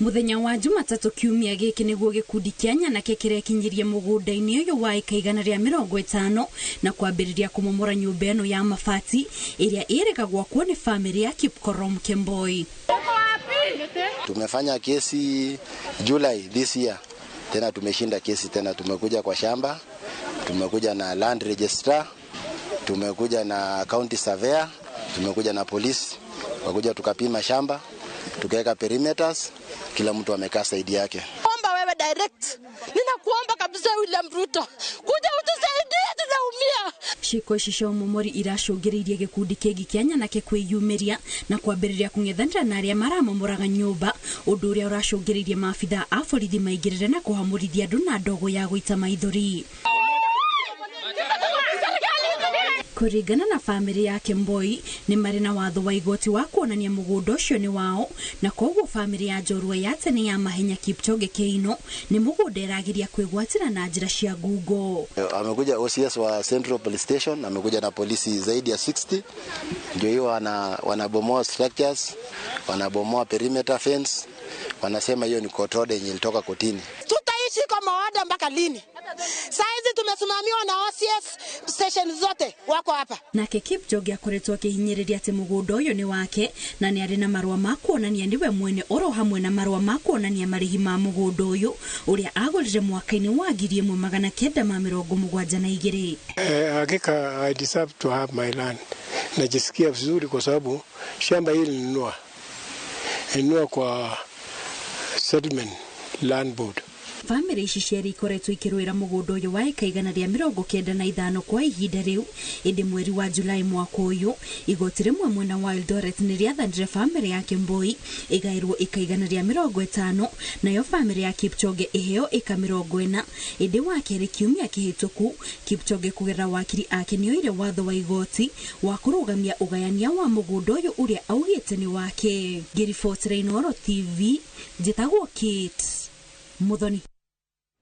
Muthenya wa Jumatatũ kiumia gĩkĩ nĩguo gĩkundi kĩa nyanake kĩrekinyirie mũgũnda-inĩ ũyũ wa ĩka 150 na kwambĩrĩria kũmomora nyũmba ĩno ya mabati ĩrĩa ĩrĩga gwakwo nĩ famĩlĩ ya Kipkorom Kemboi. Tumefanya kesi July this year, tena tumeshinda kesi tena, tumekuja kwa shamba, tumekuja na land registrar, tumekuja na county surveyor, tumekuja na polisi, wakuja tukapima shamba, tukaweka perimeters, kila mtu amekaa saidi yake. Omba wewe direct, ninakuomba kabisa William Ruto, kuja utusaidie, tunaumia. Ciĩko ici cia ũmomori iracũngĩrĩirie gĩkundi kĩngĩ kĩa nyanake kwĩyumĩria na kwambĩrĩria kũng'ethanĩra na arĩa maramomoraga nyũmba, ũndũ ũrĩa ũracũngĩrĩirie maabithaa a borithi maingĩrĩre na kũhamũrithia andũ na ndogo ya gũita maithori. Kũringana na famĩlĩ ya Kemboi, nĩ marĩ na watho wa igoti wa kuonania mũgũnda ũcio nĩ wao, na koguo famĩlĩ ya njorua ya tene ya mahenya Kipchoge Keino nĩ mũgũnda ĩrageria kwĩgwatĩra na njĩra cia ngungo. Amekuja OCS wa Central Police Station, amekuja na polisi zaidi ya 60, ndio hiyo wanabomoa structures, wanabomoa perimeter fence, wanasema hiyo ni court order yenye ilitoka kotini. Tutaishi kwa maoda mpaka lini? Saizi tumesimamiwa na OCS station zote wako hapa. Nake Kipchoge akoretwo akihinyĩrĩria atĩ mũgũnda ũyũ nĩ wake na nĩ arĩ na marũa ma kuonania nĩwe mwene oro hamwe na marũa ma kuonania marĩhi ma mũgũnda ũyũ ũrĩa agũrire mwaka-inĩ wa 1972. Hakika I deserve to have my land. Najisikia vizuri kwa sababu shamba hili nilinunua kwa settlement land board. Famĩlĩ ici cierĩ ikoretwo ikĩrũĩra mũgũnda ũyũ wa ĩka 195 kwa ihinda rĩu, ĩndĩ mweri wa Julai mwaka ũyũ igoti rĩmwe mwena wa Eldoret nĩ rĩathanire famĩlĩ ya Kemboi ĩgaĩrwo ĩka 150 nayo famĩlĩ ya Kipchoge ĩheo ĩka 40. Ĩndĩ wa kerĩ kiumia kĩhĩtũku Kipchoge kũgerera wakiri ake nĩoire watho wa igoti wa kũrũgamia ũgayania wa mũgũnda ũyũ ũrĩa augĩte nĩ wake. Ngĩribotera Inooro TV, njĩtagwo Kate Muthoni.